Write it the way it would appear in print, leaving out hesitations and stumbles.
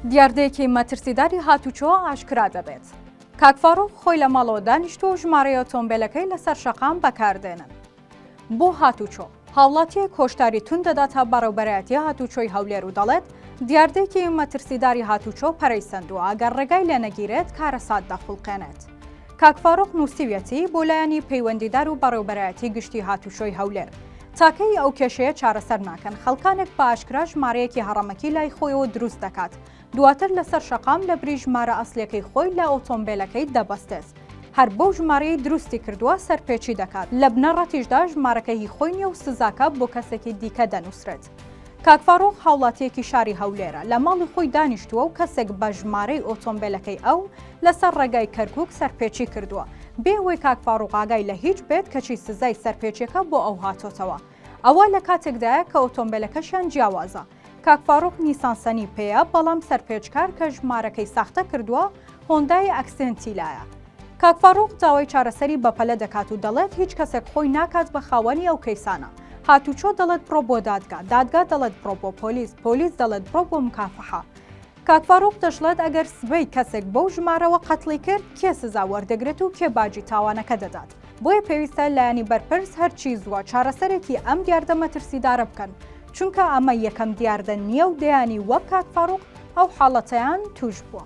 دیاردەیەکی مەترسیداری هاتوچۆ ئاشکرا دەبێت. کاک فاروق خۆی لە ماڵەوە دانیشتووە و ژمارەی ئۆتۆمبێلەکەی لەسەر شەقام بەکاردێنن بۆ هاتوچۆ. هاوڵاتییەک هۆشداری توند دەداتە بەڕێوبەرایەتی هاتوچۆی هەولێر و دەڵێت، دیاردەیەکی مەترسیداری هاتوچۆ پەرەی سەندووە، ئەگەر ڕێگای لێنەگیرێت کارەسات دەخوڵقێنێت. کاک فاروق نووسیویەتی، بۆ لایەنی پەیوەندیدار و بەڕێوبەرایەتی گشتی هاتوچۆی هەولێر، تاکەی ئەو کێشەیە چارەسەر ناکەن، خەڵکانێک بە ئاشکرا ژمارەیەکی هەڕەمەکی لای خۆیەوە دروست دەکات، دواتر لەسەر شەقام لەبری ژمارە ئەسڵیەکەی خۆی لە ئۆتۆمبێلەکەی دەبەستێت، هەر بەو ژمارەیەی دروستی کردووە سەرپێچی دەکات، لە بنەڕەتیشدا ژمارەکە هی خۆی نییە و سزاکە بۆ کەسێکی دیکە دەنووسرێت. کاک فاروق هاوڵاتییەکی شاری هەولێرە، لە ماڵی خۆی دانیشتووە و کەسێک بە ژمارەی ئۆتۆمبێلەکەی ئەو لەسەر ڕێگای کەرکوک سەرپێچی کردووە، بێ ئەوەی کاک فاروق ئاگای لە هیچ بێت کەچی سزای سەرپێچیەکە بۆ ئەو هاتۆتەوە. ئەوە لە کاتێکدایە کە ئۆتۆمبێلەکەشیان جیاوازە. کاک فاروق نیسان سەنی پێیە، بەڵام سەرپێچکار کە ژمارەکەی ساختە کردووە هۆندای ئەکسێنتی لایە. کاک فاروق داوای چارەسەری بەپەلە دەکات و دەڵێت هیچ کەسێک خۆی ناکات بە خاوەنی ئەو کەیسانە. هاتوچۆ دەڵێت بڕۆ بۆ دادگا، دادگا دەڵێت بڕۆ بۆ پۆلیس، پۆلیس دەڵێت بڕۆ بۆ مکافەحە. کاک فاروق دەشڵێت ئەگەر سبەی کەسێک بەو ژمارەوە قەتڵی کرد کێ سزا وەردەگرێت و کێ باجی تاوانەکە دەدات؟ بۆیە پێویستە لایەنی بەرپرس هەرچی زووە چارەسەرێکی ئەم دیاردە مەترسیدارە بکەن، چونکە ئەمە یەکەم دیاردە نییە و دەیانی وەک کاک فاروق ئەو حاڵەتەیان تووش بووە.